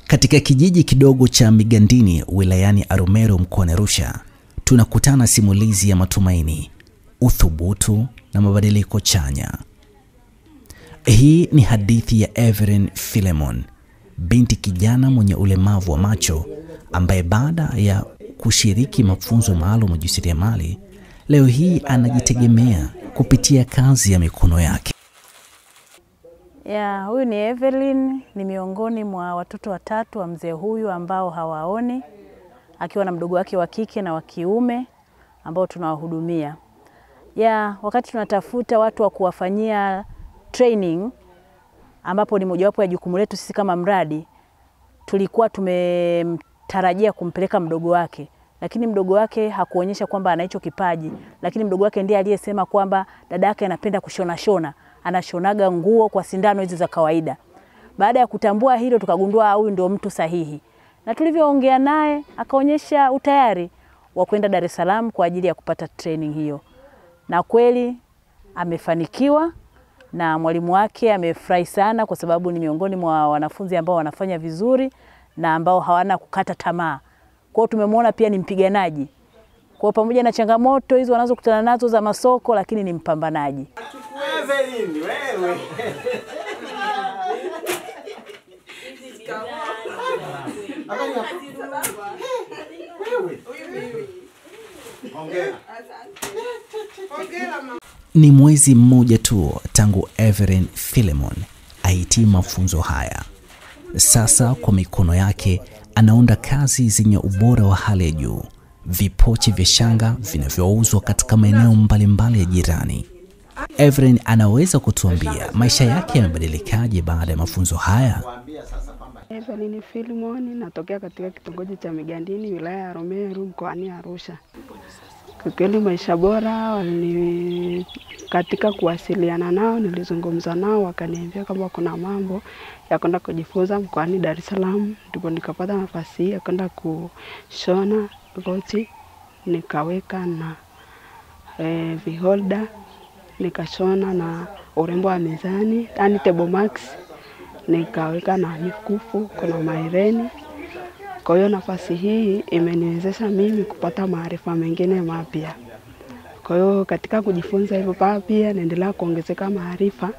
Katika kijiji kidogo cha Migandini wilayani Arumeru mkoani Arusha, tunakutana simulizi ya matumaini, uthubutu na mabadiliko chanya. Hii ni hadithi ya Everyn Philemon, binti kijana mwenye ulemavu wa macho ambaye baada ya kushiriki mafunzo maalum ya ujasiriamali, leo hii anajitegemea kupitia kazi ya mikono yake. Ya, huyu ni Evelyn, ni miongoni mwa watoto watatu wa mzee huyu ambao hawaoni, akiwa na mdogo wake wa kike na wa kiume ambao tunawahudumia. Ya, wakati tunatafuta watu wa kuwafanyia training, ambapo ni mojawapo ya jukumu letu sisi kama mradi, tulikuwa tumemtarajia kumpeleka mdogo wake, lakini mdogo wake hakuonyesha kwamba ana hicho kipaji. Lakini mdogo wake ndiye aliyesema kwamba dada yake anapenda kushona shona, anashonaga nguo kwa sindano hizi za kawaida. Baada ya kutambua hilo, tukagundua huyu ndio mtu sahihi. Na tulivyoongea naye akaonyesha utayari wa kwenda Dar es Salaam kwa ajili ya kupata training hiyo. Na kweli amefanikiwa, na mwalimu wake amefurahi sana kwa sababu ni miongoni mwa wanafunzi ambao wanafanya vizuri na ambao hawana kukata tamaa. Kwa hiyo tumemwona pia ni mpiganaji. Kwa pamoja na changamoto hizo wanazokutana nazo za masoko, lakini ni mpambanaji. Evelyn, wewe. Ni mwezi mmoja tu tangu Everyn Philemon ahitimu mafunzo haya. Sasa kwa mikono yake anaunda kazi zenye ubora wa hali ya juu, vipochi vya shanga vinavyouzwa katika maeneo mbalimbali ya jirani. Everyn anaweza kutuambia maisha yake yamebadilikaje baada ya mafunzo haya? Evelyn Philemon, natokea katika kitongoji cha Migandini, wilaya ya Arumeru, mkoani Arusha. Kwa kweli maisha bora, katika kuwasiliana nao, nilizungumza nao, wakaniambia kama kuna mambo ya kwenda kujifunza mkoani Dar es Salaam. Ndipo nikapata nafasi ya kwenda kushona goti, nikaweka na viholder, nikashona na urembo wa mezani, yani table max, nikaweka na mikufu, kuna maireni. Kwa hiyo nafasi hii imeniwezesha mimi kupata maarifa mengine mapya. Kwa hiyo katika kujifunza hivyo pia naendelea kuongezeka maarifa,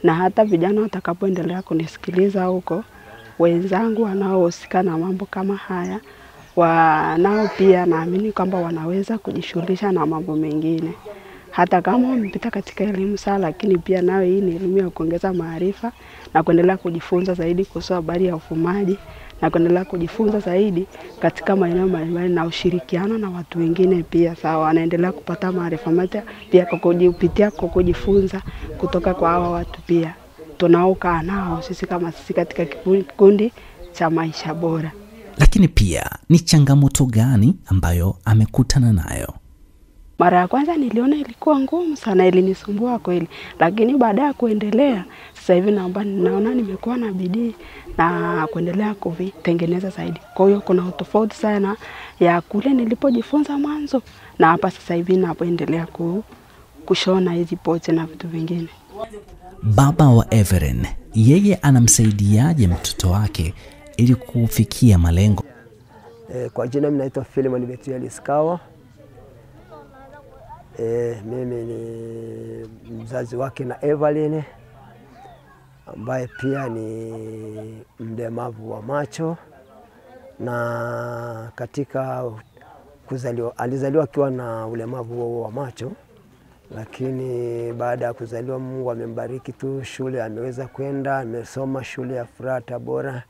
na hata vijana watakapoendelea kunisikiliza huko, wenzangu wanaohusika na mambo kama haya, wanao pia naamini kwamba wanaweza kujishughulisha na mambo mengine. Hata kama wamepita katika elimu sana, lakini pia nao hii ni elimu ya kuongeza maarifa na kuendelea kujifunza zaidi kuhusu habari ya ufumaji na kuendelea kujifunza zaidi katika maeneo mbalimbali na ushirikiano na watu wengine pia. Sawa, wanaendelea kupata maarifa mapya pia kwa kujipitia, kwa kujifunza kutoka kwa hawa watu pia tunaokaa nao sisi kama sisi katika kikundi cha maisha bora. Lakini pia ni changamoto gani ambayo amekutana nayo? Mara ya kwanza niliona ilikuwa ngumu sana, ilinisumbua kweli. Lakini baada ya kuendelea, sasa hivi naona nimekuwa na bidii na kuendelea kuvitengeneza zaidi. Kwa hiyo kuna utofauti sana ya kule nilipojifunza mwanzo na hapa sasa hivi ninapoendelea kushona hizi pochi na vitu vingine. Baba wa Everyn, yeye anamsaidiaje mtoto wake ili kufikia malengo? Kwa jina mimi naitwa Philemon Betuel Iskawa. Mimi ni mzazi wake na Evelyn, ambaye pia ni mlemavu wa macho, na katika kuzaliwa alizaliwa akiwa na ulemavu wa macho, lakini baada ya kuzaliwa Mungu amembariki tu, shule ameweza kwenda, amesoma shule ya Furaha Tabora.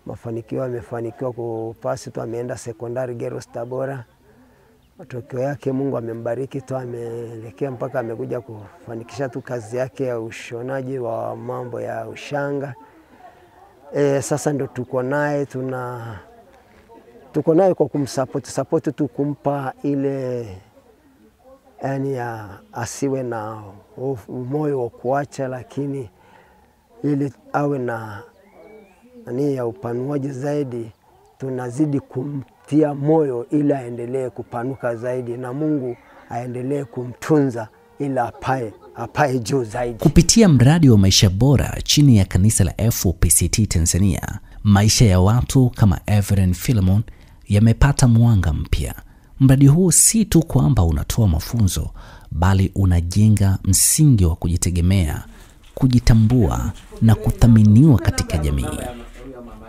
Mafanikio, amefanikiwa kupasi tu, ameenda sekondari Geros Tabora. Matokeo yake Mungu amembariki tu, ameelekea mpaka amekuja kufanikisha tu kazi yake ya ushonaji wa mambo ya ushanga. Sasa ndo tuko naye, tuko naye kwa kumsupport, support tu, kumpa ile yani asiwe na moyo wa kuacha, lakini ili awe na nani ya upanuaji zaidi. Tunazidi kumtia moyo ili aendelee kupanuka zaidi, na Mungu aendelee kumtunza ili apae juu zaidi. Kupitia mradi wa maisha bora chini ya kanisa la FPCT Tanzania, Maisha ya watu kama Evelyn Philemon yamepata mwanga mpya. Mradi huu si tu kwamba unatoa mafunzo, bali unajenga msingi wa kujitegemea, kujitambua na kuthaminiwa katika jamii.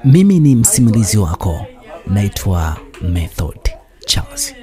Mimi ni msimulizi wako, naitwa Method Charles.